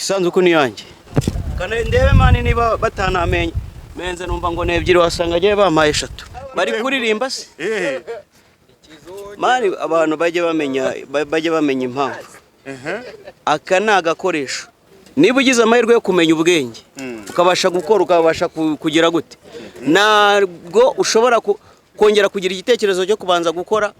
Isanduku ni yanjye. Kana ndebe man niba batanamenye. Menze numva ngo nebyiri, wasanga agiye bampaye eshatu. Bari kuririmba se? Man, abantu bajye bamenya impamvu. Aka ni agakoresho. Niba ugize amahirwe yo kumenya ubwenge, ukabasha gukora, ukabasha kugira gute, ntabwo ushobora kongera kugira igitekerezo cyo kubanza gukora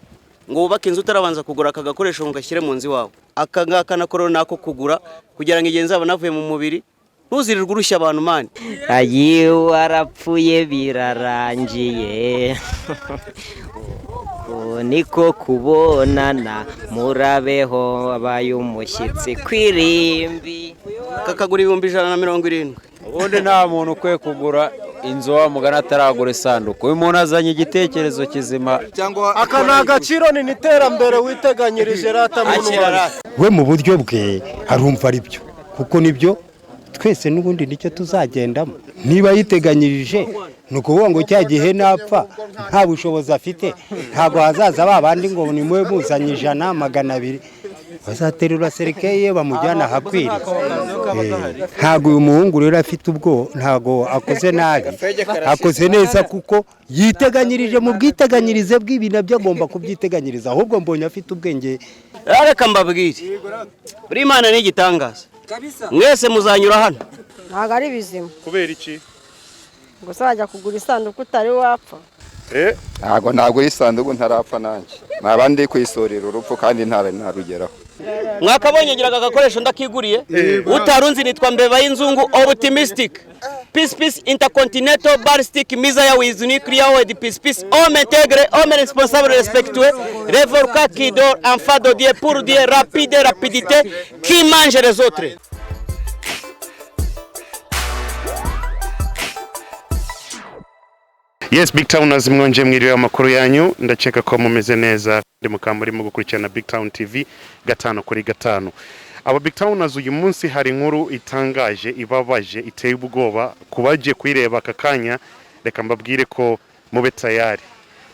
ngo wubake inzu utarabanza kugura aka gakoresho ngo gashyire mu nzu iwawe. Aka ngaka nako rero ni ako kugura kugira ngo igihe nzaba navuye mu mubiri ntuzirirwe urushya abantu, man. Ayi, warapfuye birarangiye. Uku niko kubonana, murabeho, abaye umushyitsi kwirimbi. Kakagura 170,000. Ubundi nta muntu ukwiye kugura inzu wa mugana ataragura isanduku. Uyu muntu azanye igitekerezo kizima. Aka ni agaciro, ni iterambere witeganyirije rata muntu wanjye. We mu buryo bwe arumva ari byo, kuko nibyo twese n'ubundi nicyo tuzagendamo. Niba yiteganyirije, ni ukuvuga ngo cya gihe napfa nta bushobozi afite, ntabwo hazaza ba bandi ngo ni mwe muzanye 100, 200, bazaterura cercueil bamujyana ahakwiriye. Ntabwo uyu muhungu rero afite ubwo, ntabwo akoze nabi, akoze neza kuko yiteganyirije mu bwiteganyirize bw'ibi, nabyo agomba kubyiteganyiriza. Ahubwo mbonye afite ubwenge. Reka mbabwire, buri Imana ni igitangaza, mwese muzanyura hano. Ntabwo ari bizima. Kubera iki? Gusa wajya kugura isanduku utari wapfa? Ntabwo nagura isanduku ntarapfa. Nanjye naba ndi kwisurira urupfu kandi ntarugeraho. Mwakabonye ngiraga agakoresho ndakiguriye. Utarunzi nitwa Mbeba y'Inzungu, optimistic, peace, peace, intercontinental ballistic missile with nuclear warhead, peace, peace, homme intègre, homme responsable, respectueux, révoltant qui dort, enfant de Dieu, pour Dieu, rapide, rapidité, qui mange les autres. Yes, Big Towners, mwonje mwiriwe, amakuru yanyu? Ndakeka ko mumeze neza ndi mukaba murimo gukurikirana Big Town TV gatanu kuri gatanu. Aba Big Towners, uyu munsi hari inkuru itangaje, ibabaje, iteye ubwoba ku bagiye kuyireba aka kanya. Reka mbabwire ko mube tayari,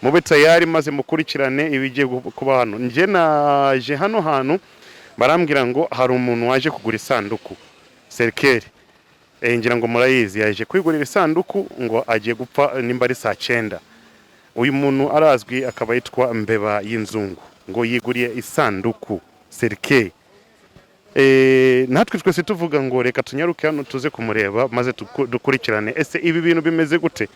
mube tayari maze mukurikirane ibigiye kuba hano. Njye naje hano hantu barambwira ngo hari umuntu waje kugura isanduku, cercueil. Ngira ngo murayizi. Yaje kwigurira isanduku ngo agiye gupfa nimba ari saa 9. Uyu muntu arazwi, akaba yitwa Mbeba y'Inzungu, ngo yiguriye isanduku, cercueil. Natwe twese tuvuga ngo reka tunyaruke hano tuze kumureba maze dukurikirane ese ibi bintu bimeze gute.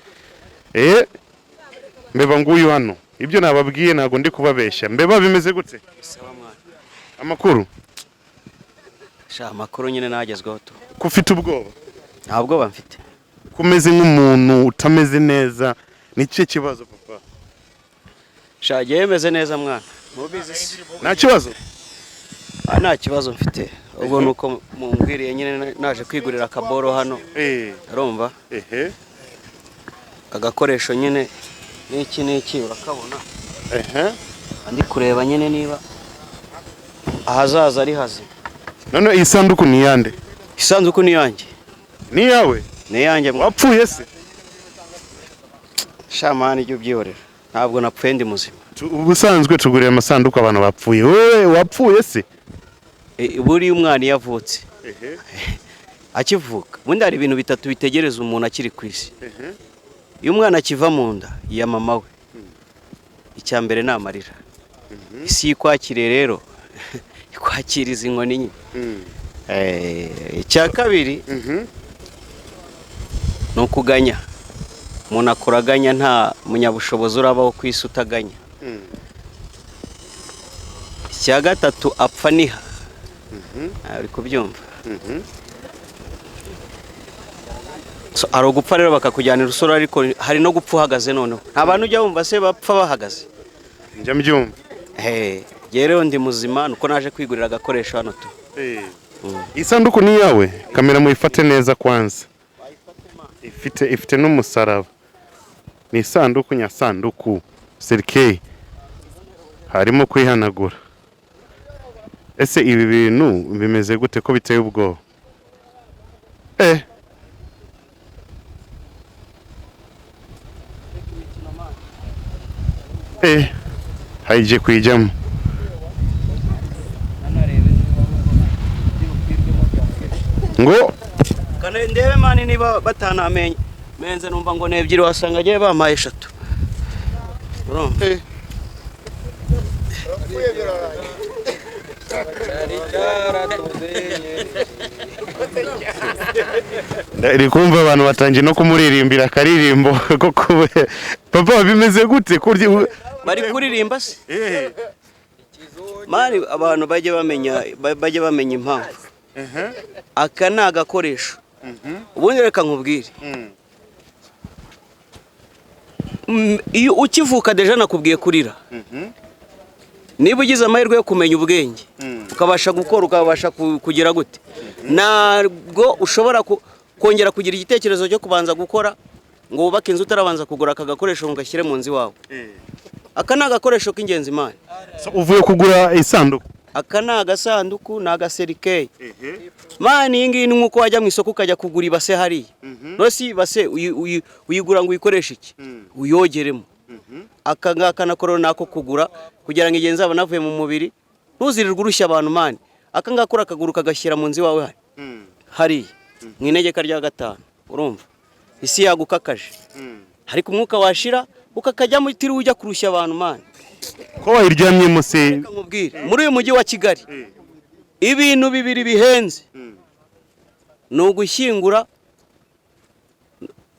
Mbeba nguyu hano. Ibyo nababwiye ntabwo ndi kubabeshya. Mbeba, bimeze gute? Amakuru? Sha, amakuru nyine nagezweho tu. Ko ufite ubwoba? Nta bwoba mfite. Ko umeze nk'umuntu utameze neza, ni ikihe kibazo, papa? Sha, jyewe meze neza mwana, mubizi se? Nta kibazo? Ah, nta kibazo mfite. Ubwo nuko mumbwiriye nyine naje kwigurira akaboro hano. Urumva? Ehe. Aka gakoresho nyine n'iki n'iki, urakabona? Ehe. Ndi kureba nyine niba ahazaza ari hazima. None iyi sanduku ni iyande? Isanduku ni iyanjye. Ni iyawe? Ni iyanjye mwana. Wapfuye se? Sha man, ijya ubyihorera, ntabwo napfuye, ndi muzima. Ubusanzwe tugurira amasanduku abantu bapfuye. Wowe wapfuye se? Buriya umwana iyo avutse, akivuka, ubundi hari ibintu bitatu bitegereza umuntu akiri ku isi. Iyo umwana akiva mu nda ya mama we, icya mbere ni amarira. Isi iyo ikwakiriye rero ikwakiriza inkoni nyine. Icya kabiri ni ukuganya. Umuntu akuraganya, nta munyabushobozi urabaho ku isi utaganya. Icya gatatu, apfa niha. Ah, uri kubyumva? So, hari ugupfa rero bakakujyana urusoro, ariko hari no gupfa uhagaze. Noneho nta bantu ujya wumva se bapfa bahagaze? Njya mbyumva. Hey, njyewe rero ndi muzima, nuko naje kwigurira agakoresho hano tu. Isanduku ni iyawe? Kamera muyifate neza kwanza. Ifite n'umusaraba. Ni isanduku nyasanduku, cercueil. Harimo kwihanagura. Ese ibi bintu bimeze gute ko biteye ubwoba? Hagiye kuyijyamo. Ngo Kane ndebe man, niba batanamenye menze, numva ngo ni ebyiri, wasanga agiye bampaye eshatu, urumva? Ndi kumva abantu batangiye no kumuririmbira akaririmbo ko kuba. Papa, bimeze gute kurya? Bari kuririmba se man? Abantu bajye bamenya impamvu. Aka ni agakoresho. Ubundi reka nkubwire, iyo ukivuka déjà nakubwiye kurira. Niba ugize amahirwe yo kumenya ubwenge, ukabasha gukora, ukabasha kugira gute, ntabwo ushobora kongera kugira igitekerezo cyo kubanza gukora ngo wubake inzu utarabanza kugura aka gakoresho ngo ugashyire mu nzu iwawe. Aka ni agakoresho k'ingenzi, man. So, uvuye kugura isanduku? Aka ni agasanduku, ni agaserikeyi, man. Iyi ngiyi ni nk'uko wajya mu isoko ukajya kugura ibase hariya. Rero si ibase uyigura ngo uyikoreshe iki? Uyogeremo. Aka ngaka nako rero ni ako kugura kugira ngo igihe nzaba navuye mu mubiri ntuzirirwe urushya abantu, man. Aka ngaka urakagura ukagashyira mu nzu iwawe hariya mu inegeka rya gatanu. Urumva isi yagukakaje, ariko umwuka washira ukakajyamo utiriwe ujya kurushya abantu, man. Ko wayiryamyemo se? Reka nkubwire, muri uyu mujyi wa Kigali ibintu bibiri bihenze ni ugushyingura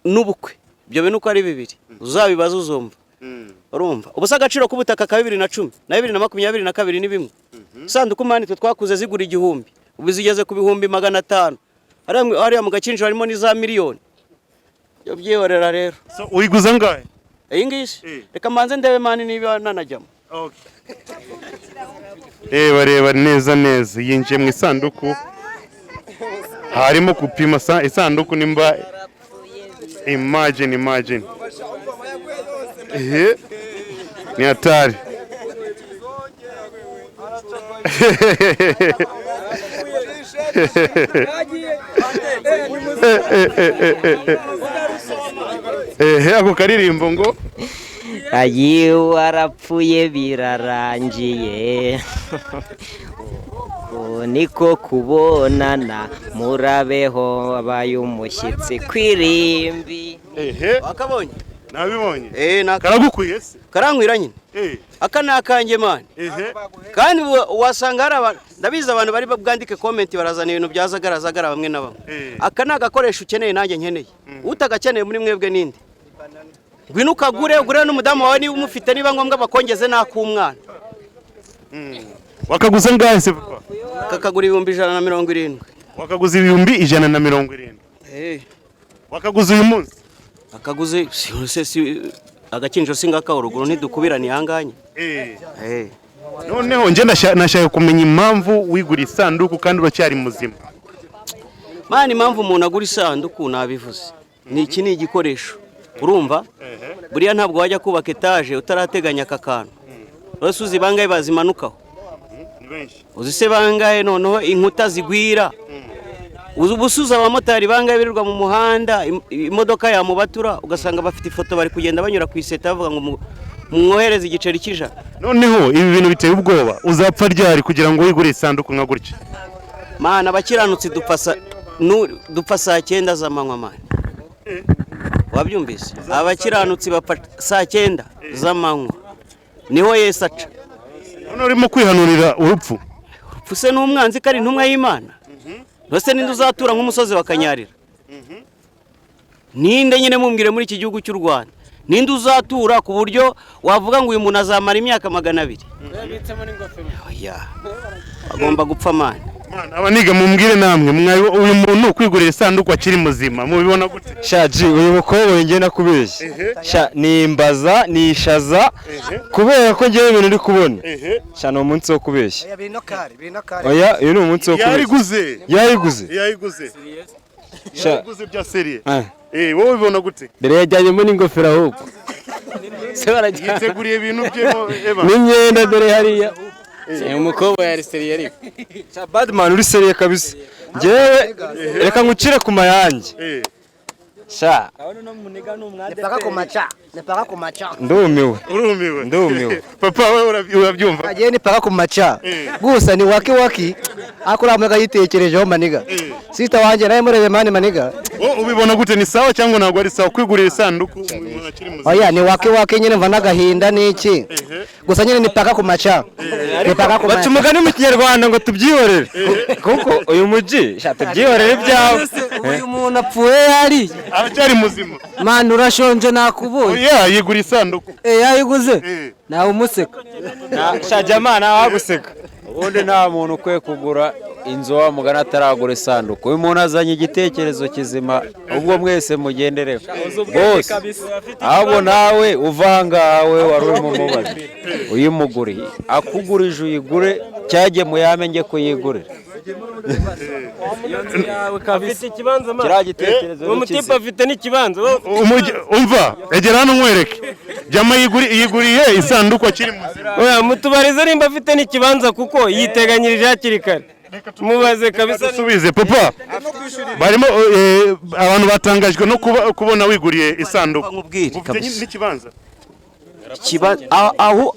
n'ubukwe. Ibyo bintu uko ari bibiri uzabibaza uzumva. Urumva ubusa agaciro k'ubutaka ka 2010 na 2022 ni bimwe? Isanduku, man, twe twakuze zigura 1000, ubu zigeze ku 500,000. Hariya mu Gakinjiro harimo n'iza miliyoni. Ibyo byihorera rero. So, uyiguza angahe? Iyi ngiyi se? Reka mbanze ndebe, man, niba nanajyamo. Reba, reba neza neza, yinjiye mu isanduku, harimo gupima isanduku nimba. Imagine, imagine, ehe, ni hatari. Eh, eh, eh, eh, eh, eh. Ehe, ako karirimbo ngo Ayi, warapfuye birarangiye. Uku niko kubonana, murabeho, abaye umushyitsi kwirimbi. Ehe. Wakabonye? Nabibonye. Eh, Karagukwiye se? Karankwira nyine. Aka ni akanjye, man. Kandi wasanga hari abantu, ndabizi, abantu bari bwandike comment barazana ibintu bya zagara zagara bamwe na bamwe. Aka ni agakoresho ukeneye, nanjye nkeneye. Utagakeneye muri mwebwe ninde? Ngwino ukagure, ugure n'umudamu wawe niba umufite, niba ngombwa bakongeze n'ak'umwana. Wakaguze angahe se, papa? Kakagura 170,000. Wakaguze 170,000? Eh. Wakaguze uyu munsi? Akaguze si Agakinjiro, singaka uruguru, ntidukubirane ihanganye. Eh. Noneho njye nashaka kumenya impamvu wigura isanduku kandi uracyari muzima. Man, impamvu umuntu agura isanduku nabivuze. Ni iki? Ni igikoresho. Urumva? Buriya ntabwo wajya kubaka etaje utarateganya aka kantu. Rwose uzi bangahe bazimanukaho? Ni benshi. Uzi se bangahe noneho inkuta zigwira? Uzi ubusuza abamotari bangahe birirwa mu muhanda, imodoka yamubatura, ugasanga bafite ifoto bari kugenda banyura ku iseta bavuga ngo mwohereze igiceri cy'ijana. Noneho ibi bintu biteye ubwoba, uzapfa ryari kugira ngo wigure isanduku nka gutya? Mana, abakiranutsi dupfa saa 9 z'amanywa, man. Wabyumvise? Abakiranutsi bapfa saa 9 z'amanywa, niho Yesu aca. None urimo kwihanurira urupfu? Urupfu se n'umwanzi ko ari intumwa y'Imana? Ese ninde uzatura nk'umusozi wa Kanyarira? Ninde nyine mumbwire, muri iki gihugu cy'u Rwanda ninde uzatura ku buryo wavuga ngo uyu muntu azamara imyaka 200? Oya, agomba gupfa, man. Abaniga mumbwire namwe, uyu muntu kwigurira isanduku akiri muzima mubibona gute? Sha G, uyu mukobwa njye nakubeshye, sha nimbaza nishaza kubera ko ngewe ibintu ndi kubona, sha ni umunsi wo kubeshya. Oya, uyu ni umunsi wo kubeshya. Yariguze. Yariguze. Yariguze. Sha. Yariguze bya sérieux. Ah. Eh, wowe ubibona gute? Dore yajyanyemo n'ingofero ahubwo se barajyana. Yiteguriye ibintu bye eba. N'imyenda dore hariya. Umukobwa yari sérieux ariko. Sha badman, uri sérieux kabisa. Ngewe reka ngucire ku mayange. Sha. Nipaka kumacha, nipaka kumacha. Ndumiwe. Urumiwe. Ndumiwe. Papa we urabyumva? Agiye nipaka kumacha. Gusa ni waki waki. Akura mwega yitekerejeho maniga. Sister wanje naye murebe mani maniga. Ubibona gute, ni sawa cyangwa ntabwo ari sawa kwigurira isanduku umuntu akiri muzima? Oya, ni waki waki nyine mva nagahinda niki. Gusa nyine nipaka kumacha. Nipaka kumacha. Baca umugani mu Kinyarwanda ngo tubyihorere. Kuko uyu muji sha tubyihorere ibyawe. Uyu muntu apfuye yari aracyari muzima. Man urashonje nakubonye. Oya, yigura isanduku. Yayiguze. Nawe umuseka. Sha jamaa nawe aguseka. Ubundi nta muntu ukwiye kugura inzu wa mugana ataragura isanduku. Uyu muntu azanye igitekerezo kizima, ubwo mwese mugendereho bose. Abo nawe uvangawe wari urimo umubaza uyimuguriye, akugurije uyigure, cyajye muyame njye kuyigurira. Afite ikibanza man. Kiriya gitekerezo ni Umutipe kizima. afite n'ikibanza. Umva, egera hano nkwereke. Jama yiguriye isanduku akiri muzima. Oya, mutubarize nimba afite n'ikibanza kuko yiteganyirije hakiri kare. Mubaze kabisa. Dusubize papa. Barimo abantu batangajwe no kubona wiguriye isanduku. Ufite n'ikibanza? Aho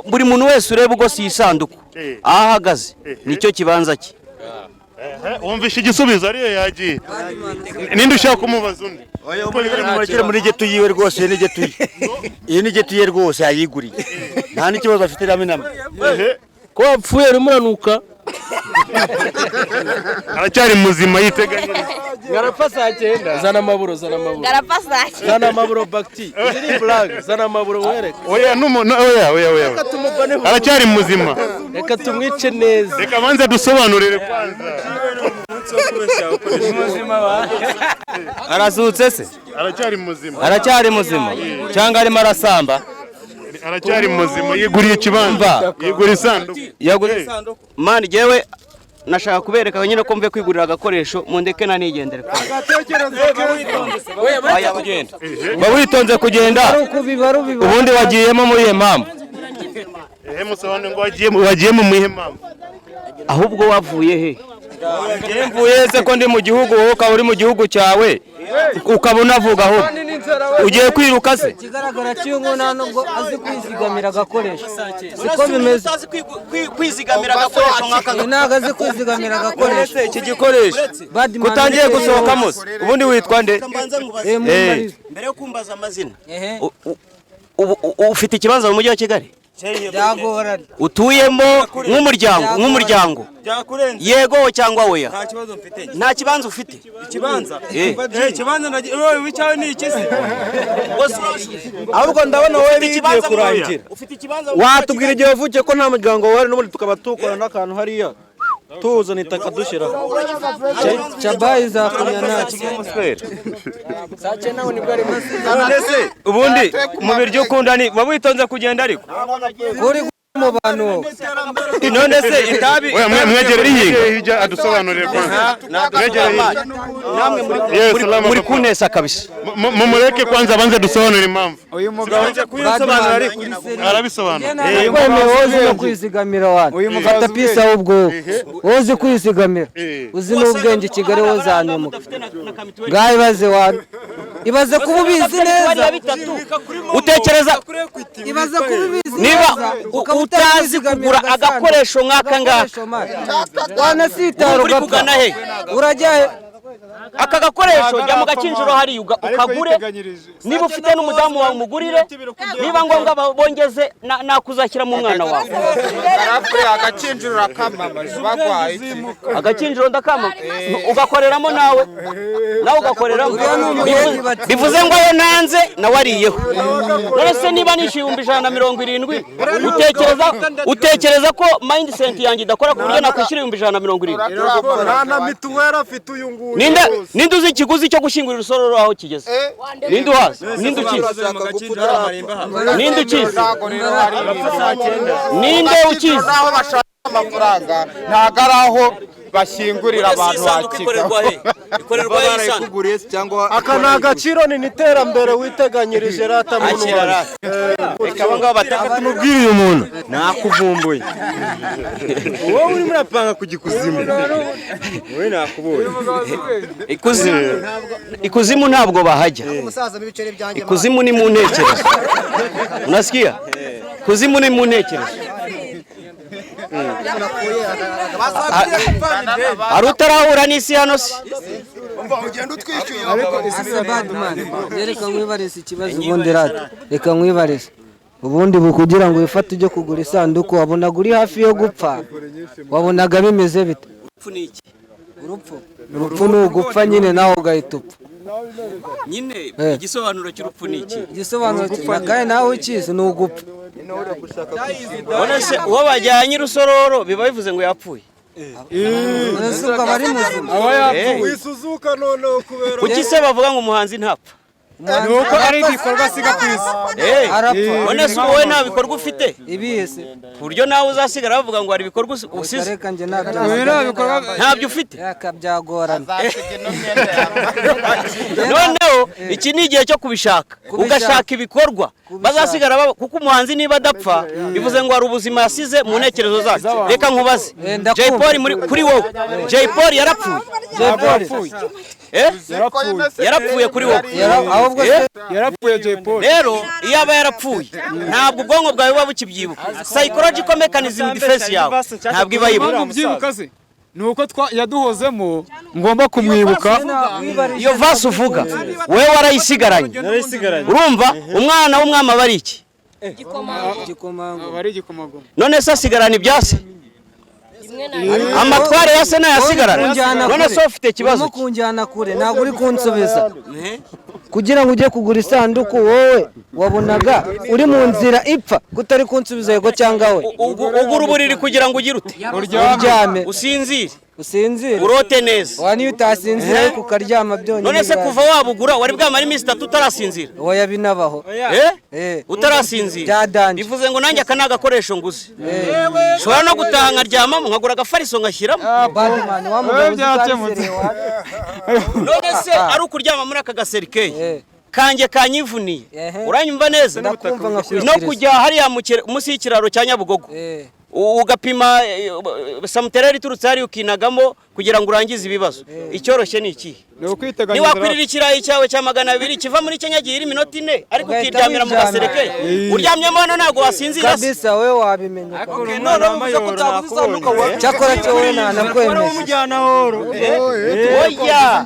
buri muntu wese ureba ubwo si isanduku aho ahagaze nicyo kibanza cye. Wumvishe igisubizo ariyo yagiye. Ninde ushaka kumubaza undi? Murekere muri geto yiwe rwose, ni geto ye. Iyi ni geto ye rwose yayiguriye. Nta n'ikibazo afite na minama. Ko wapfuye urimo uranuka. Aracyari muzima yiteganyiriza. Ngarapfa saa 9. Zana amaburo, zana amaburo. Ngarapfa saa 9. Zana amaburo bakti. Ziri blague, zana amaburo wereke. Oya numo oya oya oya. Aracyari muzima. Reka tumwice neza. Reka banze dusobanurire kwanza. Arazutse se? Aracyari muzima. Aracyari muzima. Cyangwa arimo arasamba? Aracyari muzima, yiguriye ikibanza, yiguriye isanduku. Yaguriye isanduku. Man jewe nashaka kubereka nyine ko mve kwigurira agakoresho mundeke nanigendere. Ba witonze kugenda. Ubundi wagiyemo muri iyo mpamvu. Musobanure ngo wagiyemo mu iyihe mpamvu? Ahubwo wavuye he? Mvuye se ko ndi mu gihugu, wowe ukaba uri mu gihugu cyawe ukaba unavuga ahubwo ugiye kwiruka se? Ikigaragara cy'uyu nta nubwo azi kwizigamira agakoresho. Siko bimeze. Kwizigamira agakoresho nk'aka. Ntabwo azi kwizigamira agakoresho. Iki gikoresho kutangiye gusohokamo se? Ubundi witwa nde? Mbere yo kumbaza amazina, ufite ikibanza mu mujyi wa Kigali? Byagorana. Utuyemo nk'umuryango? Yego cyangwa oya? Nta kibazo mfite. Nta kibanza ufite? Ikibanza? Ikibanza wowe wicyawe ni iki se? Ahubwo ndabona wowe bigiye kurangira. Ufite ikibanza? Watubwira igihe wavukiye ko nta muryango wari n'ubundi tukaba tukora n'akantu hariya tuzana itaka dushyiraho. Chabayi zakumya natwe. Ubundi mu biryo ukunda ni waba witonze kugenda ariko Uri mu bantu. None se itabi Oya, mwegere hirya adusobanurire kwanza. Mwegere hirya. Namwe muri kunesa kabisa. Mumureke kwanza abanze dusobanure impamvu. Uyu mugabo kubisobanura ariko. Arabisobanura. Kwemeye wowe no kwizigamira wana. Fata pisa ahubwo wowe uzi kwizigamira. Uzi n'ubwenge Kigali wowe uzanemuka. Ngaho ibaze wana. Ibaze kuba ubizi neza. Utekereza Ibaze kuba ubizi niba neza. utazi kugura agakoresho nk'aka ngaka, Wanasitara uri kugana he? Urajya he? Aka gakoresho jya mu gakinjiro hariya ukagure, niba ufite n'umudamu wawe umugurire, niba ngombwa bongeze nakuzashyira mu mwana wawe. Agakinjiro urakamamaza bagwaye iki? Agakinjiro ndakama ugakoreramo nawe ugakoreramo, bivuze ngo ayo nanze nawe ariyeho. None se niba nishyuye 170,000, utekereza ko mindset yanjye idakora ku buryo nakwishyura 170,000? Nta na mituweli afite uyu nguyu. Ninde uzi ikiguzi cyo gushyingura urusororo aho kigeze? Ninde uhazi? Ninde ukizi? Ninde ukizi? Ninde ukizi? Naho bashaka amafaranga ntabwo ari aho Bashyingurira abantu Isanduku ikorerwa he? Ikorerwa he isanduku? Aka ni agaciro, ni n'iterambere witeganyirije rata muntu Akira wanjye. rata. Reka abo ngabo batanga. Tumubwire uyu muntu nakuvumbuye, wowe urimo urapanga kujya ikuzimu, wowe nakubonye. Ikuzimu, ikuzimu ntabwo bahajya. Umusaza w'ibiceri byanjye. Ikuzimu ni mu ntekerezo, unasikia? Kuzimu ni mu ntekerezo. Hari utarahura n'isi hano se? Ese Badman, reka nkwibarize ikibazo ubundi rata, reka nkwibarize ubundi bu kugira ngo wifate ujye kugura isanduku, wabonaga uri hafi yo gupfa, wabonaga bimeze bite? Urupfu ni iki? Urupfu ni ugupfa nyine, nawe ugahita upfa. Nyine. Eh. Igisobanuro cy'urupfu ni iki? Igisobanuro kandi nawe ukizi ni ugupfa. None se uwo bajyanye urusororo biba bivuze ngo yapfuye? Ese ubwo aba ari muzima? Aba yapfuye. Wisuzuka noneho kubera Kuki se bavuga ngo umuhanzi ntapfa? Ni uko ari igikorwa asiga ku isi. Arapfa. None se wowe nta bikorwa ufite Ibihe se? ku buryo nawe uzasigara bavuga ngo hari ibikorwa usize? Reka njye ntabyo. Ibi nta bikorwa- Ntabyo ufite. Reka byagorana. Noneho iki ni igihe cyo kubishaka. Kubishaka. Ugashaka ibikorwa bazasigara kuko umuhanzi niba adapfa bivuze ngo hari ubuzima yasize mu ntekerezo zacu. Reka nkubaze. Ndakumva. Jay Polly, muri kuri wowe Jay Polly yarapfuye? Jay Polly. Eh? Yarapfuye kuri wowe? Ahubwo Eh? Yarapfuye Jay Polly. Rero iyo aba yarapfuye ntabwo ubwonko bwawe buba bukibyibuka. Psychological mechanism defense yawe ntabwo iba Impamvu yibuka. mbyibuka se ni uko yaduhozemo, ngomba kumwibuka. Iyo verse uvuga wewe warayisigaranye. Urumva umwana w'umwami aba ari iki? Igikomangoma. Aba ari igikomangoma. None se asigarana ibyase? Amatware ya se ntayasigarana? Kunjyana None kure. se ufite ikibazo Urimo ki? kunjyana kure, ntabwo uri kunsubiza. Kugira ngo ujye kugura isanduku, wowe wabonaga uri mu nzira ipfa, kutari kunsubiza yego cyangwa we? Ugura uburiri kugira ngo ugire ute? Uryame. Usinzire. Usinzire. Urote neza. Wa niyo utasinzira ariko ukaryama byonyine. None se bibaye. kuva wabugura wari bwamara iminsi 3 utarasinzira? Oya, binabaho. Eh? Eh. Utarasinzira. Byadanje. Bivuze ngo nanjye aka ni agakoresho nguze, nshobora no gutaha nkaryamamo, nkagura agafariso ngashyiramo. Badman wa mugabo uzi ko ari Byakemutse. seriye wa. None se ari ukuryama muri aka gaserikeyi kanjye kanyivuniye, uranyumva neza? Ndakumva nkakwikiriza. No kujya hariya munsi y'ikiraro cya Nyabugogo, ugapima samutereri iturutse hariya ukinagamo kugira ngo urangize ibibazo, icyoroshye ni ikihe? Ni ukwiteganyiriza. Niwakwirira ikirayi cyawe cya 200 kiva muri Kenya gihira iminota 4, ariko Ugahita ukiryamira mu wiryamira. gaserekeye uryamyemo hano ntabwo wasinzira se? Kabisa wowe wabimenya. Noneho bivuze ko utaguze isanduku wa Cyakora cyo wowe ntanakwemeza. Umujyana horo. Oya,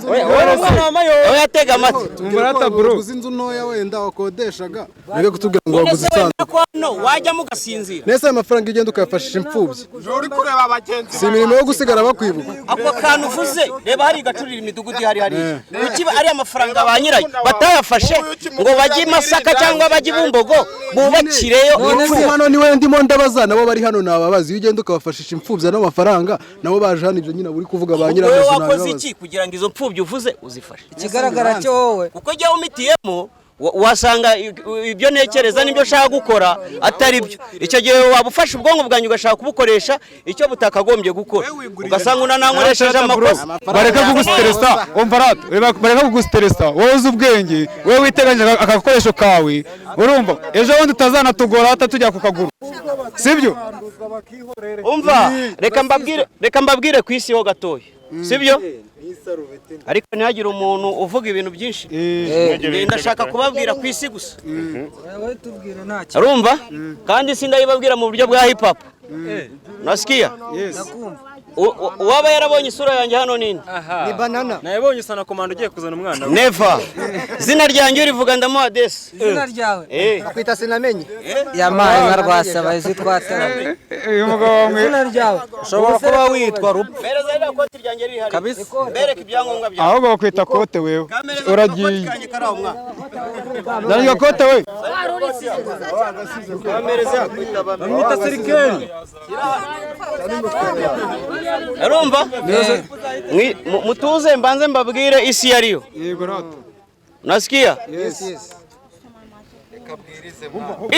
oya, tega amatwi. Umurata bro. Waguze inzu ntoya wenda wakodeshaga, ureke kutubwira ngo waguze None se wenda isanduku. ko hano wajyamo ugasinzira? Nese ayo mafaranga ugenda ukayafashisha imfubyi, Uri kureba bagenzi. si imirimo yo gusigara bakwibuka. Ako kantu uvuze, reba hari igacurira imidugudu ihari hariya, kuki ari amafaranga ba nyirayo batayafashe ngo bajye i Masaka cyangwa bajye i Bumbogo bubakireyo None se imfubyi? hano niwe ndimo ndabaza, nabo bari hano nababaza. Iyo ugenda ukabafashisha imfubyi ano mafaranga, nabo baje hano, ibyo nyine uri kuvuga ba Wowe nyiramazu wakoze nabibabaza. iki kugira ngo izo mfubyi uvuze uzifashe? Ikigaragara cyo wowe Kuko jya umitiyemo wasanga ibyo ntekereza n'ibyo nshaka gukora atari byo. Icyo gihe waba ufashe ubwonko bwanjye ugashaka kubukoresha icyo butakagombye gukora, ugasanga unanankoresheje amakosa. Bareka kugustresa, umva rata, bareka kugustresa. Wowe uzi ubwenge, wowe witeganyije aka gakoresho kawe, urumva ejo bundi utazanatugora hatatujya kukagura, sibyo? Umva, reka mbabwire ku isi ho gatoya, sibyo? Ariko ntihagire umuntu uvuga ibintu byinshi. Ndashaka kubabwira ku isi gusa. Wowe tubwire nta kintu. Urumva? Kandi sindayibabwira mu buryo bwa hip hop. Nasikia? Ndakumva. Uwaba yarabonye isura yanjye hano nini? Ni banana. Nabonye usana komanda ugiye kuzana umwana we. Never. Zina ryanjye urivuga ndamuha desi. Izina ryawe? Eh. Bakwita sinamenye. Yamaye nka rwasaba izi twatara. Uyu mugabo wamwe Izina ryawe? Ushobora kuba witwa rupfu. Mpereza ririya koti ryanjye riri hariya. Mbereke ibyangombwa byawe. Ahubwo bakwita kote wewe, uragiye. Kanjye kari aho mwana. Zana iryo kote we. Bamwita serikeri. Urumva? Mutuze mbanze mbabwire isi yariyo. Yego rata. Unasikia? Yes.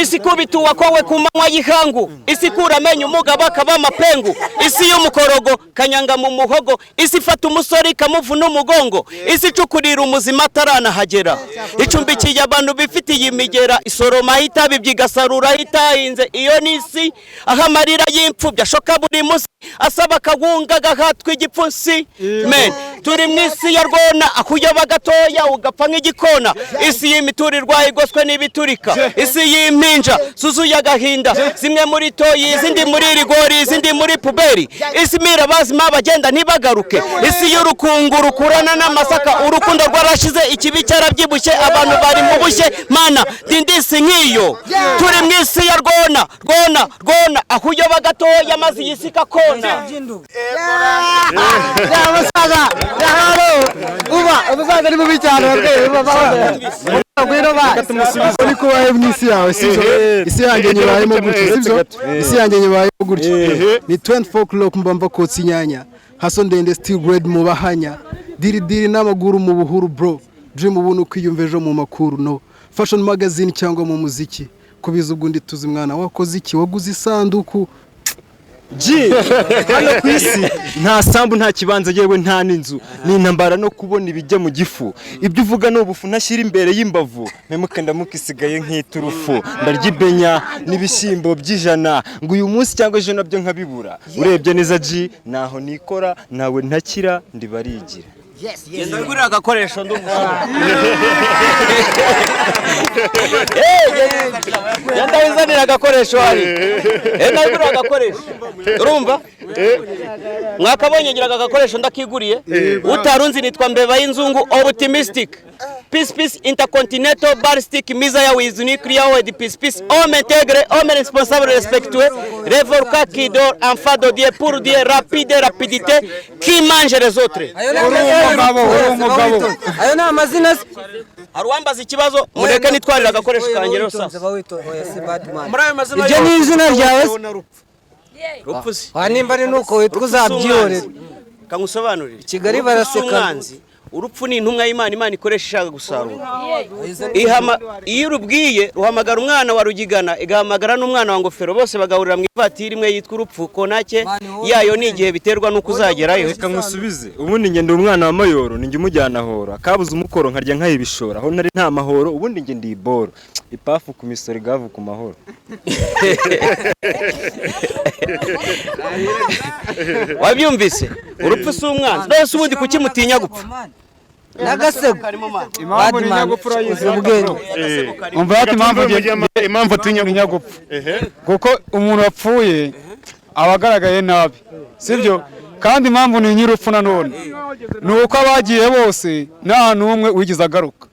Isi kubita uwakowe ku manywa y'ihangu, isi ikura amenyo umugabo akaba amapengu, isi y'umukorogo kanyanga mu muhogo, isi ifata umusore ikamuvuna umugongo, isi icukurira umuzima ataranahagera, icumbikiye abantu bifitiye imigera, isoroma itabi byigasarura itahinze. Iyo ni isi aho amarira y'imfubyi ashoka buri munsi, asaba akawunga gahatwa igipfunsi. Men turi mu isi ya rwona, aho uyoba gatoya ugapfa nk'igikona, isi y'imiturirwa igoswe n'ibiturika, isi y'impinja zuzuye agahinda, zimwe muri toyi, izindi muri rigori, izindi muri puberi, isi imira abazima bagenda ntibagaruke, isi y'urukungu rukurana n'amasaka, urukundo rwarashize, ikibi cyarabyibushye, abantu bari mu bushye. Mana dindisi nk'iyo. Turi mu isi ya rwona rwona rwona, aho uyoba gatoya maze iyi si ikakona. Ya musaza, ya halo. Uba, umusaza ni mubi cyane rwe. Uri kubahe mu isi yawe, sibyo? Isi yanjye nyibayemo gutyo, sibyo? Isi yanjye nyibayemo gutyo. Ni 24 o'clock mba mva kotsa inyanya, haso ndende still grade mu bahanya, diri diri n'amaguru mu buhuru bro, dream ubuntu kwiyumva ejo mu makuru no fashion magazine cyangwa mu muziki. Kubiza ubwo ndi tuzi mwana wakoze iki, waguze isanduku. G hano ku isi nta sambu, nta kibanza, yewe nta n'inzu, ni intambara no kubona ibijya mu gifu. Ibyo uvuga ni ubufu ntashyira imbere y'imbavu. Mpemuke ndamuka isigaye nk'iturufu, ndarya ibenya n'ibishyimbo by'ijana, ngo uyu munsi cyangwa ejo nabyo nkabibura. Urebye neza G naho nikora nawe ntakira ndibarigira. Genda wigurire agakoresho ndumushobora. Genda wizanire agakoresho hari. Genda wigurire agakoresho. Urumva? Mwakabonye ngiraga agakoresho ndakiguriye. Utarunzi nitwa Mbeba y'inzungu optimistic. Peace peace intercontinental ballistic missile with nuclear warhead. Peace peace homme intègre, homme responsable, respectueux, révolta qui dort, enfant de Dieu, pour Dieu, rapide, rapidité, qui mange les autres. Ayo ni amazina se. Hari uwambaza ikibazo, mureke nitwarire agakoresho kanjye rero sasa. Iryo ni izina ryawe se? Rupfu se. Wa nimba ari nuko witwa uzabyiyorera. Kangusobanurire. Kigali Urupfu si baraseka. umwanzi. Urupfu ni intumwa y'Imana, Imana ikoresha ishaka gusarura. Iyo urubwiye ruhamagara umwana wa Rugigana, igahamagara n'umwana wa Ngofero, bose bagahurira mu ivatiri imwe yitwa urupfu. Konake yayo ni igihe biterwa n'uko uzagerayo. Reka nkusubize, ubundi njye ndi umwana wa Mayoro, ninjye umujyana horo, akabuze umukoro nkarya nkayibishora, aho nari nta mahoro, ubundi njye ndi iboro, ipafu ku misoro igavu ku mahoro. Wabyumvise? Urupfu si umwanzi. None se ubundi kuki mutinya gupfa? N'agasego. Impamvu ni nyagupfa urayizi. Umva ati impamvu atinya gupfa, kuko umuntu wapfuye aba agaragaye nabi, sibyo? Kandi impamvu ni nyir'urupfu nanone ni uko abagiye bose nta n'umwe wigeze agaruka.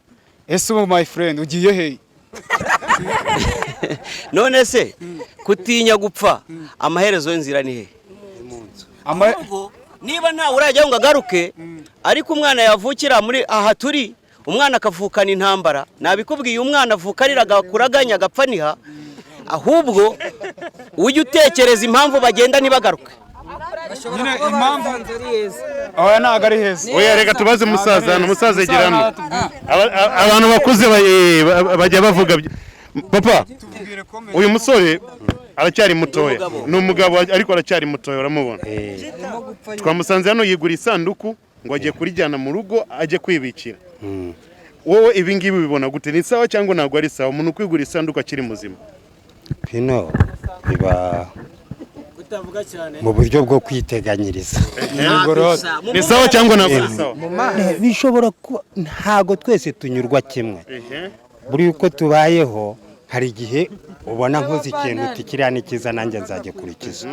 Ese ubu my friend ugiye hehe? None se kutinya gupfa amaherezo y'inzira ni hehe? Ahubwo niba ntawe urajyaho ngo agaruke, ariko umwana yavukira muri aha turi, umwana akavukana intambara, nabikubwiye, umwana avuka arira agakura aganya agapfa niha. Ahubwo ujye utekereza impamvu bagenda ntibagaruke. Nyine impamvu oya ntabwo ari heza. Oya reka tubaze umusaza hano, umusaza yegera hano. Abantu bakuze bajya bavuga papa, uyu musore aracyari mutoya, ni umugabo ariko aracyari mutoya, uramubona. Twamusanze hano yigura isanduku ngo agiye kurijyana mu rugo ajye kwibikira. Wowe ibi ngibi ubibona gute? Ni sawa cyangwa ntabwo ari sawa umuntu kwigura isanduku akiri muzima? Bino biba mu buryo bwo kwiteganyiriza. Ni sawa cyangwa ntabwo ari sawa? Bishobora kuba ntago twese tunyurwa kimwe. Buri uko tubayeho hari igihe ubona nkoze ikintu uti kiriya ni cyiza nanjye nzagikurikiza,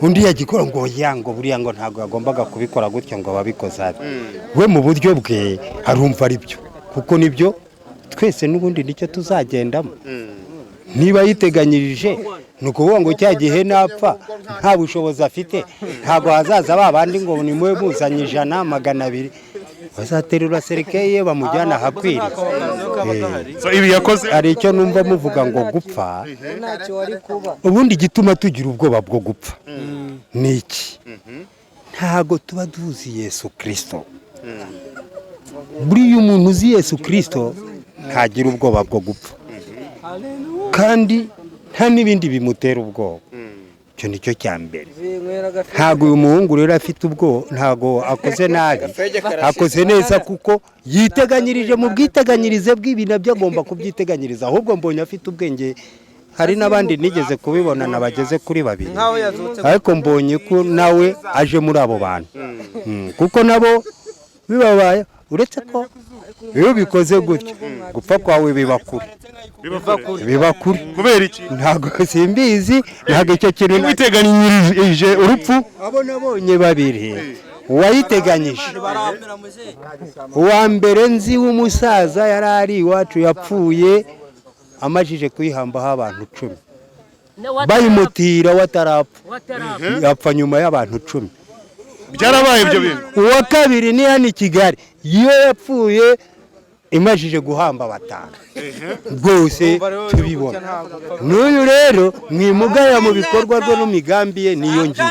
undi yagikora ngo ya ngo buriya ngo ntabwo yagombaga kubikora gutya ngo ababikoze abe. We mu buryo bwe arumva ari byo, kuko nibyo twese n'ubundi nicyo tuzagendamo. Niba yiteganyirije ni ukuvuga ngo cya gihe napfa nta bushobozi afite, ntabwo hazaza ba bandi ngo ni mwe muzanye 100 200, bazaterura serikeye bamujyana ahakwiriye. So ibi yakoze hari icyo numva muvuga ngo gupfa, ubundi igituma tugira ubwoba bwo gupfa ni iki? Ntago tuba duzi Yesu Kristo. Buriya umuntu uzi Yesu Kristo ntagira ubwoba bwo gupfa. Kandi nta n'ibindi bimutera ubwoba. Icyo ni cyo cya mbere. Ntabwo uyu muhungu rero afite ubwoba, ntabwo akoze nabi, akoze neza, kuko yiteganyirije. Mu bwiteganyirize bw'ibi nabyo agomba kubyiteganyiriza. Ahubwo mbonye afite ubwenge. Hari n'abandi nigeze kubibona bageze kuri babiri, ariko mbonye ko nawe aje muri abo bantu, kuko nabo bibabaye. Uretse ko iyo ubikoze gutyo, gupfa kwawe biba kure, biba kure. Kubera iki? Ntabwo simbizi, ntabwo icyo kintu. Witeganyirije urupfu. Abo nabonye babiri uwayiteganyije, uwa mbere nzi w'umusaza yari ari iwacu, yapfuye amajije kuyihambaho abantu 10, bayimutira watarapfa, yapfa nyuma y'abantu 10. Byarabaye ibyo bintu? Uwa kabiri ni hano i Kigali, iyo yapfuye imajije guhamba batanu. Rwose tubibona n'uyu rero mwimugaya mu bikorwa rwe n'imigambi ye, niyo ngiyo.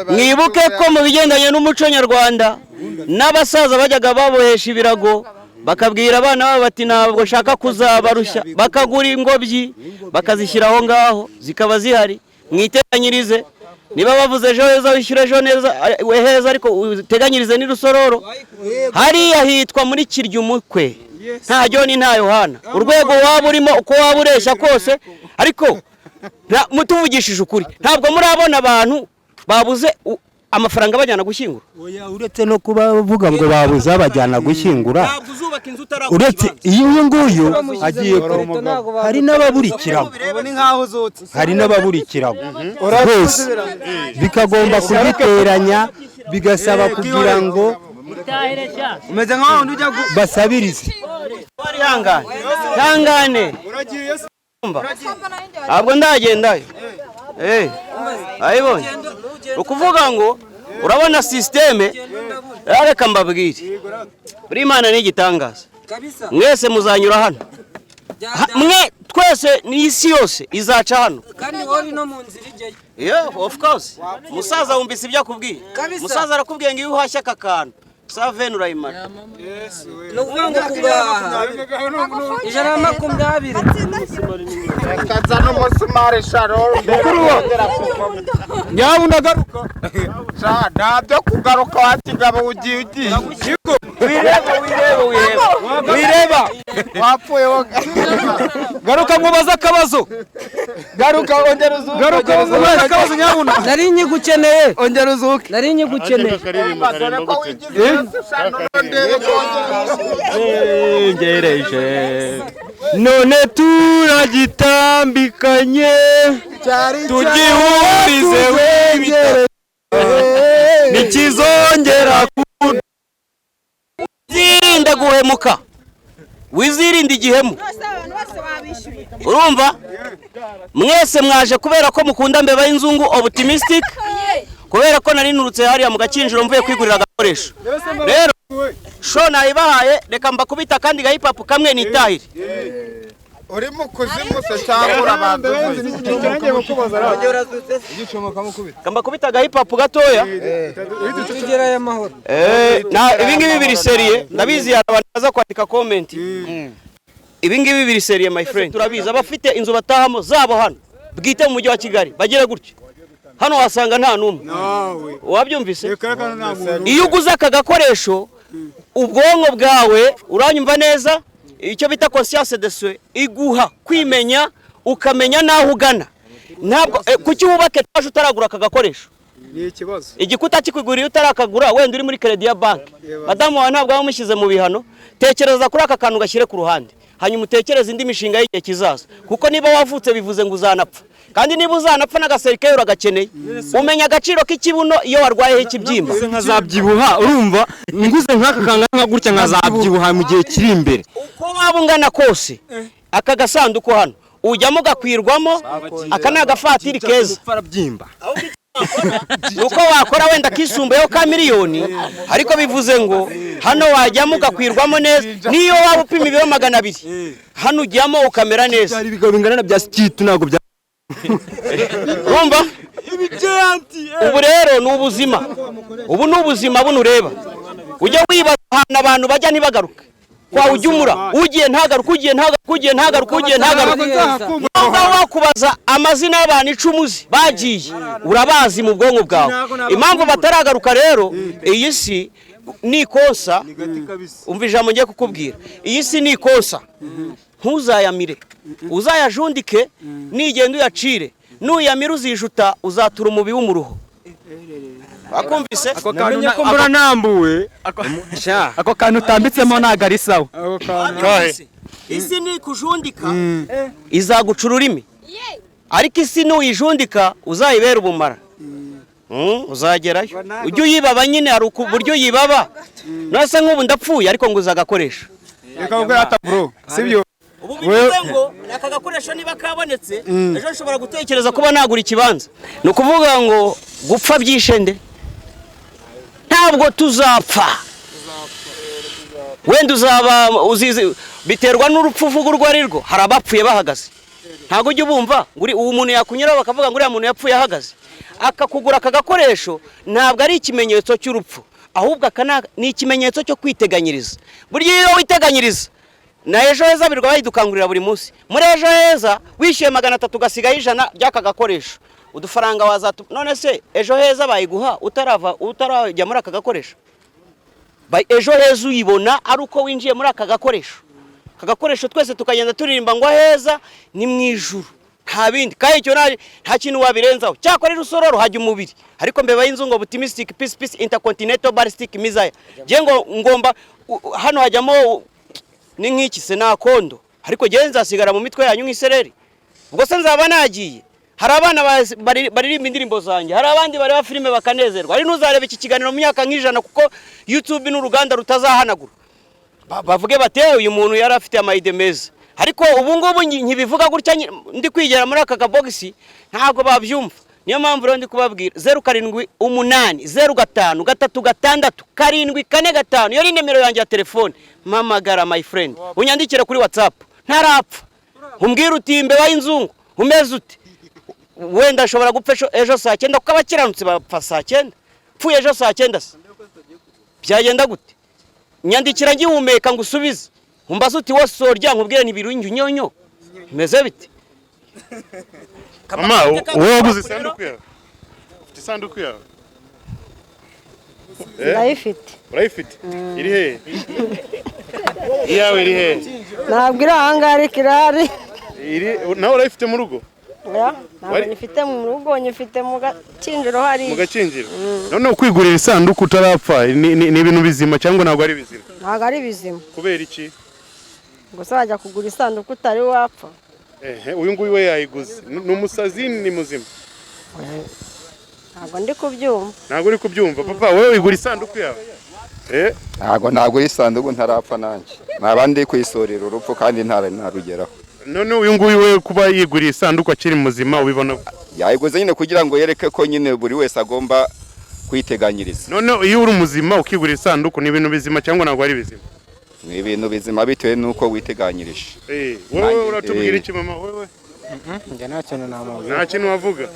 Mwibuke ko mu bigendanye n'umuco nyarwanda, n'abasaza bajyaga babohesha ibirago, bakabwira abana babo bati: "Ntabwo nshaka kuzabarushya." Bakagura ingobyi bakazishyira aho ngaho, zikaba zihari. Mwiteganyirize. Niba bavuze ejo heza, wishyura ejo neza heza, ariko uteganyirize n'urusororo. Hariya hitwa muri kirya umukwe, nta Joni nta Yohana. Urwego waba urimo, uko waba ureshya kose, ariko mutuvugishije ukuri, ntabwo murabona abantu babuze amafaranga bajyana gushyingura. Uretse no kuba bavuga ngo babuze abajyana gushyingura, uretse iyo uyu nguyu agiye kure, hari n'ababurikirago, hari n'ababurikirago rwose, bikagomba kubiteranya, bigasaba kugira ngo basabirize. Ihangane, ihangane, ntabwo ndagendayo. Ayibonye, ukuvuga ngo urabona système. Reka mbabwire, buri Imana ni igitangaza. Mwese muzanyura hano, mwe twese, ni isi yose izaca hano. Kandi wowe no mu nzira ijyayo. Yeah, of course. Musaza, wumvise ibyo akubwiye? Musaza arakubwiye ngo iyo uhashye aka kantu saveni urayimara. Ni ukuvuga ngo kugaha 120. Reka n'umusumari sharoro. Nyabuna garuka. Nta byo kugaruka wa kigabo, ugiye ugiye. Wireba, wireba, wireba, wireba. Wapfuye wowe. Garuka nkubaze akabazo. Garuka ongera uzuke. Garuka nkubaze akabazo nyabuna. Nari nyigukeneye. Ongera uzuke. Nari nyigukeneye. Ngereje none turagitambikanye, tugihurize, ntikizongera. Uzirinde guhemuka, wizirinde igihemu. Urumva, mwese mwaje kubera ko mukunda mbeba y'inzungu optimistic, kubera ko nari nturutse hariya mu Gakinjiro mvuye kwigurira agakoresho. Rero show nayibahaye, reka mbakubita kandi gahipapu kamwe nitahire. Uri mu kuzimu se cyangwa urabanza? Mbakubita agahipapu gatoya. Tugerayo amahoro. Na ibi ngibi biri sérieux, ndabizi hari abantu baza kwandika comment. Ibi ngibi biri sérieux, my friend. Turabizi abafite inzu batahamo zabo hano bwite mu mujyi wa Kigali bagere gutya, hano wasanga nta n'umwe wabyumvise. Iyo uguze aka gakoresho, ubwonko bwawe, uranyumva neza, icyo bita conscience de soi, iguha kwimenya, ukamenya n'aho ugana. Ntabwo kuki wubake etaje utaragura aka gakoresho? Ni ikibazo. Igikuta kikuguriye utarakagura, wenda uri muri crédit ya banki, madamu wawe ntabwo wamushyize mu bihano. Tekereza kuri aka kantu, gashyire ku ruhande, hanyuma utekereze indi mishinga y'igihe kizaza, kuko niba wavutse bivuze ngo uzanapfa, kandi niba uzanapfa n'agaserikeyo uragakeneye. Umenya agaciro k'ikibuno iyo warwayeho ikibyimba. Nkazabyibuha, urumva, nguze nk'aka kangana nka gutya nkazabyibuha mu gihe kiri imbere. Uko waba ungana kose, aka gasanduku hano ujyamo ugakwirwamo. Aka ni agafatiri keza. Arabyimba. Nuko wakora wenda kisumbuyeho ka miliyoni, ariko bivuze ngo hano wajyamo ugakwirwamo neza. Niyo waba upima ibiro 200, hano ujyamo ukamera neza. Byari ibigabo bingana na bya sikitu, ntabwo bya Urumva, ubu rero ni ubuzima, ubu ni ubuzima buno ureba. Ujya wibaza ahantu abantu bajya ntibagaruke. Kwa ujumura ugiye ntagaruka, ugiye ntagaruka, ugiye ntagaruka, ugiye ntagaruka. Nubwo wakubaza amazina y'abantu 10 uzi bagiye, urabazi mu bwonko bwawe. Impamvu bataragaruka rero, iyi si ni ikosa. Umva ijambo ngiye kukubwira, iyi si ni ikosa, ntuzayamire, uzayajundike, nigenda uyacire. Nuyamira uzijuta, uzatura umubi w'umuruho. Wakumvise? Namenye ko muranambuwe. Ako kantu utambitsemo ntago ari sawa. Isi ni kujundika izaguca ururimi, ariko isi nuyijundika uzayibera ubumara. Uzagerayo ujye uyibaba nyine, hari uburyo uyibaba. Nase nk'ubu ndapfuye ariko ngo uzagakoresha. Reka ubwo ata bro, sibyo? Ubu bivuze ngo aka gakoresho niba kabonetse ejo nshobora gutekereza kuba nagura ikibanza. Ni ukuvuga ngo gupfa byishende, ntabwo tuzapfa. Wenda uzaba uzizi, biterwa n'urupfu uvuga urwo ari rwo. Hari abapfuye bahagaze, ntabwo ujya ubumva ngo uwo muntu yakunyuraho bakavuga ngo uriya muntu yapfuye ahagaze. Akakugura aka gakoresho ntabwo ari ikimenyetso cy'urupfu, ahubwo aka ni ikimenyetso cyo kwiteganyiriza. Burya iyo witeganyiriza na ejo heza birirwa bayidukangurira buri munsi. Muri ejo heza wishyuye 300 ugasigaho 100 by'aka gakoresho, udufaranga wazatu. None se ejo heza bayiguha utarava utarajya muri aka gakoresho? Ejo heza uyibona ari uko winjiye muri aka gakoresho. Aka gakoresho twese tukagenda turirimba ngo heza ni mu ijuru, nta bindi. Kandi icyo nta kintu wabirenzaho. Cyakora rusororo hajya umubiri, ariko mbeba y'inzungu optimistic peace peace intercontinental ballistic missile. Je ngo ngomba hano hajyamo ni nk'iki se nakondo, ariko je nzasigara mu mitwe yanyu nk'isereri. Ubwo se nzaba nagiye. Hari abana baririmba indirimbo zanjye, hari abandi bareba filime bakanezerwa. Hari n'uzareba iki kiganiro mu myaka nk'ijana, kuko YouTube ni uruganda rutazahanagura. Bavuge bate uyu muntu yari afite amayide meza. Ariko ubu ngubu nkibivuga gutya ndi kwigera muri aka kabogisi ntabwo babyumva. Niyo mpamvu rero ndi kubabwira 078 05 3 6 7 4 5, iyo ni nimero yanjye ya telefone. Mpamagara my friend, unyandikire kuri WhatsApp ntarapfa, umbwire uti imbeba y'inzungu umeze ute. Wenda ashobora gupfa ejo saa 9, kuko abakiranutse bapfa saa 9. Pfuye ejo saa 9 se byagenda gute? Nyandikira ngihumeka ngo usubize, umbaze uti wosorya, nkubwire ntibirungi nyonyo bimeze bite. Mama, wowe waguze isanduku yawe? Ufite isanduku yawe? Ndayifite. Urayifite? Iri he? Iyawe iri he? Ntabwo iri ahangaha ariko irahari. Iri nawe urayifite mu rugo? Ntabwo nyifite mu rugo, nyifite mu gakinjiro hariya. Mu gakinjiro? None ukwigurira isanduku utarapfa ni ibintu bizima cyangwa ntabwo ari bizima? Ntabwo ari bizima. Kubera iki? Gusa wajya kugura isanduku utari wapfa. Uyu nguyu we yayiguze. Ni umusazi ni muzima? Ntabwo ndi kubyumva. Ntabwo uri kubyumva. Papa, wowe wigura isanduku yawe? Ntabwo nagura isanduku ntarapfa nanjye. Naba ndi kwisorera urupfu kandi ntarugeraho. None uyu nguyu we kuba yiguriye isanduku akiri muzima ubibona? Yayiguze nyine kugira ngo yereke ko nyine buri wese agomba kwiteganyiriza. None iyo uri muzima ukigura isanduku ni ibintu bizima cyangwa ntabwo ari bizima? Ni ibintu bizima bitewe nuko witeganyirije. Wowe uratubwira iki mama wewe? Njye nta kintu namuvuga. Nta kintu wavuga?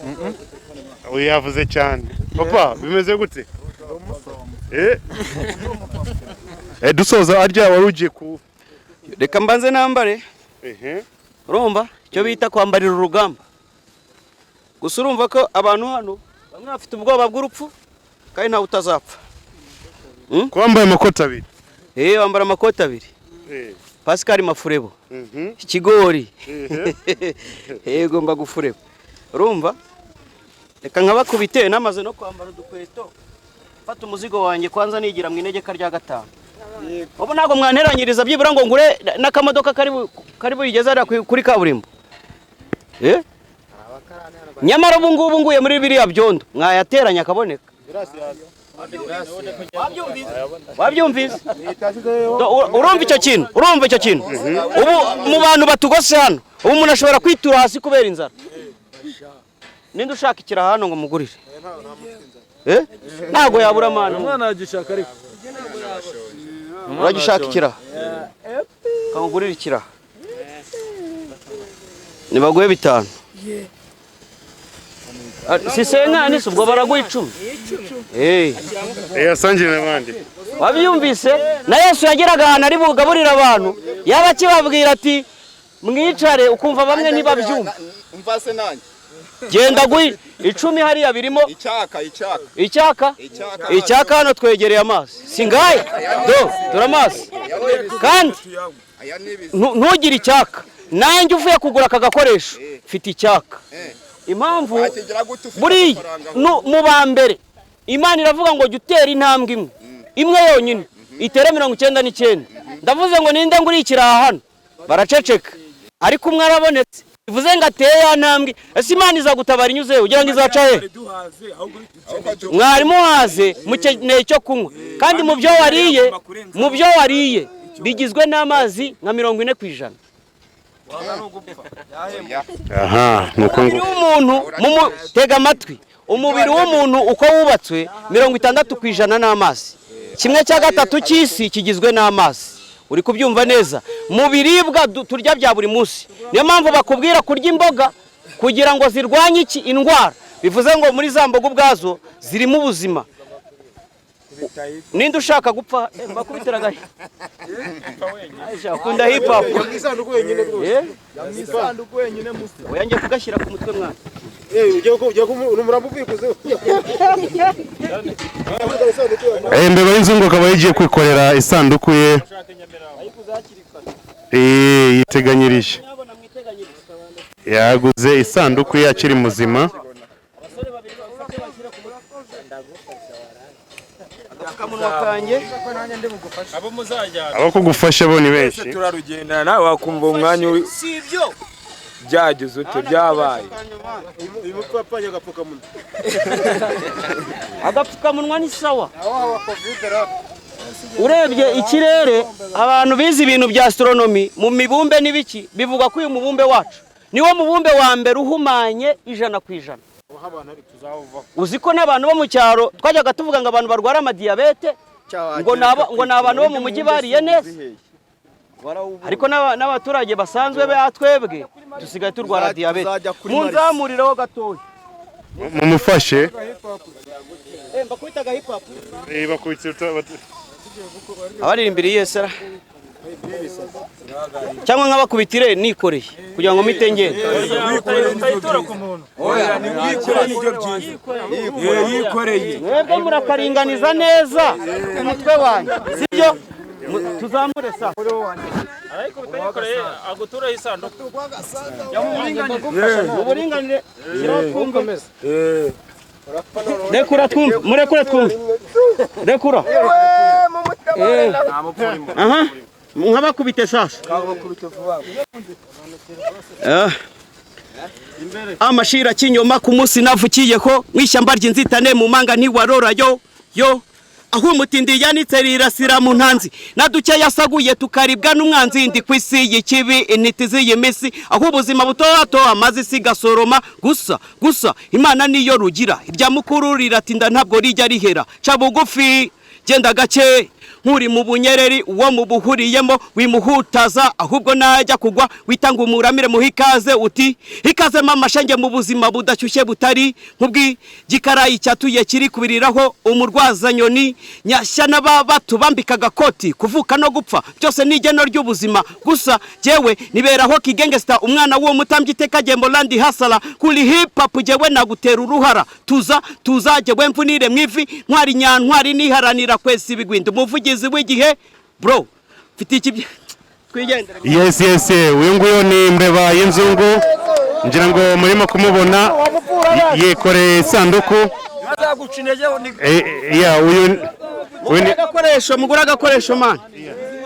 Uyu yavuze cyane. Papa, bimeze gute? Dusoza arya wari ugiye ku reka mbanze nambare. Urumva icyo bita kwambarira urugamba. Gusa urumva ko abantu hano bamwe bafite ubwoba bw'urupfu kandi ntawe utazapfa. Kwambaye amakoti abiri. Wambara amakoti abiri. Pascal Mafurebo. Ikigori. Yego mba gufurebo. Urumva? Reka nkabakubite namaze no kwambara udukweto. Fata umuzigo wanjye kwanza nigira mu inegeka rya 5. Ubu ntabwo mwanteranyiriza byibura ngo ngure n'akamodoka kari buyigeze kuri kaburimbo. Nyamara ubu ngubu nguye muri biriya byondo mwayateranya akaboneka. Wabyumvise? Urumva icyo kintu? Urumva icyo kintu? Ubu mu bantu batugose hano, ubu umuntu ashobora kwitura hasi kubera inzara. Ninde ushaka ikiraha hano ngo mugurire? Ntabwo yabura amana. Umwana yagishaka ariko. Uragishaka ikiraha? Kamugurire ikiraha. Nibaguhe 5. Si senkani ubwo baraguha 10. Asangire n'abandi. Wabyumvise? Na Yesu yageraga ahantu ari bugaburira abantu, yaba akibabwira ati mwicare, ukumva bamwe ntibabyumva. Umva se nanjye. Genda gui 10 hariya birimo icyaka icyaka icyaka icyaka. Hano twegereye amazi singaye do dore amazi, kandi ntugire icyaka. Nanjye uvuye kugura aka gakoresho mfite icyaka. Impamvu buriya mu ba mbere Imana iravuga ngo jya utera intambwe imwe imwe yonyine itere 99. Ndavuze ngo ninde ngurikira hano, baraceceka, ariko umwe arabonetse, bivuze ngo ateye ya ntambwe. Ese Imana izagutabara inyuze ugira ngo izaca he? Mwari muhaze, mukeneye icyo kunywa, kandi mu byo wariye bigizwe n'amazi nka 40%. Aha, nuko ngo umuntu tega amatwi, umubiri w'umuntu uko wubatswe 60% n'amazi, 1/3 cy'isi kigizwe n'amazi. Uri kubyumva neza? Mu biribwa turya bya buri munsi, niyo mpamvu bakubwira kurya imboga kugira ngo zirwanye iki indwara. Bivuze ngo muri za mboga ubwazo zirimo ubuzima. Ninde ushaka gupfa mbakubitira gahe? Aisha ukunda hip hop. Oya ngiye kugashyira ku mutwe mwana. Imbeba y'inzungu akaba yagiye kwikorera isanduku ye yiteganyirije. Yaguze isanduku ye akiri muzima. Abo kugufasha bo ni benshi. Turarugendana nawe wakumva umwanya byageze ute byabaye. Agapfukamunwa ni sawa. Urebye ikirere, abantu bize ibintu bya astronomy mu mibumbe n'ibiki bivuga ko uyu mubumbe wacu niwo mubumbe wa mbere uhumanye 100%. Uzi ko n'abantu bo mu cyaro twajyaga tuvuga ngo abantu barwara amadiyabete ngo ni abantu bo mu mujyi bariye neza, ariko n'abaturage basanzwe batwebwe dusigaye turwara diyabete. Munzamurireho gatoya mumufashe. Mbakubitaga hip hop. Abaririmbira yesera cyangwa nk'abakubitire nikoreye kugira ngo mpite ngende. Mwebwe murakaringaniza neza umutwe wanjye, sibyo? Tuzamure sa uburinganire. Rekura twumve, murekure twumve, rekura. Aha, nk'abakubite sasa. Amashira kinyoma ku munsi navukiyeho mwishyamba ry'inzitane mu manga ntiwarora yo yo, aho umutindi yanitse rirasira mu ntanzi naduke yasaguye tukaribwa n'umwanzi. Ndi ku isi y'ikibi intiti z'iyi minsi, aho ubuzima butohatoha amazi isi gasoroma gusa gusa. Imana niyo rugira irya mukuru riratinda ntabwo rijya rihera. Ca bugufi genda gake nkuri mu bunyereri, uwo mu buhuriyemo wimuhutaza ahubwo najya kugwa witanga umuramire muhe ikaze uti ikaze mama shenge mu buzima budashyushye butari nk'ubwi gikarayi cyatuye kiri kubiriraho umurwaza nyoni nyashya n'ababa tubambika agakoti. Kuvuka no gupfa byose ni igeno ry'ubuzima gusa jewe niberaho kigengesta umwana w'uwo mutambyi iteka gembo landi hasala kuri hip hop jewe nagutera uruhara tuza tuza jewe mvunire mwivi ntwari nyantwari niharanira kwesa ibigwinda umuvugizi w'igihe bro mfite iki twigendere. Yes yes, uyu nguyu ni Imbeba y'inzungu, ngira ngo murimo kumubona yikoreye isanduku. Ya uyu mugura agakoresho, mugura agakoresho man,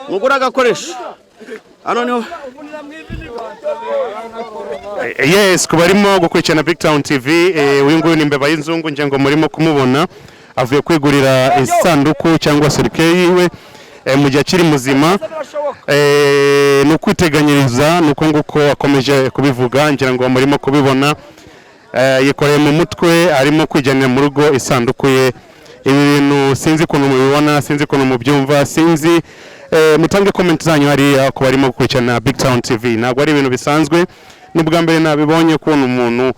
mugura agakoresho hano niho. Yes, ku barimo gukurikirana Big Town TV, uyu nguyu ni Imbeba y'inzungu, ngira ngo murimo kumubona avuye kwigurira isanduku cyangwa serike yiwe mu gihe akiri muzima. Ni ukwiteganyiriza, ni uko nguko akomeje kubivuga, ngira ngo murimo kubibona. Yikoreye mu mutwe arimo kwijyanira mu rugo isanduku ye. Ibi bintu sinzi ukuntu mubibona, sinzi ukuntu mubyumva, sinzi. Mutange comment zanyu hariya ku barimo gukurikirana Big Town TV. Ntabwo ari ibintu bisanzwe, n'ubwa mbere nabibonye ukuntu umuntu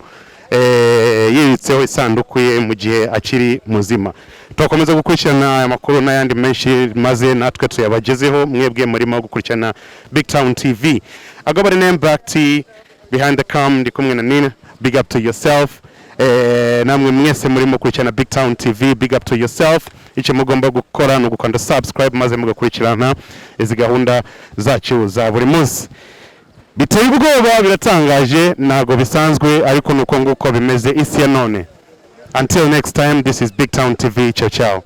yibitseho isanduku ye mu gihe akiri muzima. Turakomeza gukurikirana aya makuru n'ayandi menshi, maze natwe tuyabagezeho mwebwe murimo gukurikirana Big Town TV. I go by the name Black T, behind the cam ndi kumwe na Nina. Big up to yourself. Namwe mwese murimo gukurikirana Big Town TV, big up to yourself. Icyo mugomba gukora ni ugukanda subscribe, maze mugakurikirana izi gahunda zacu za buri munsi. Biteye ubwoba, biratangaje, ntabwo bisanzwe, ariko nuko nguko bimeze isi ya none. Until next time, this is Big Town TV. Ciao ciao.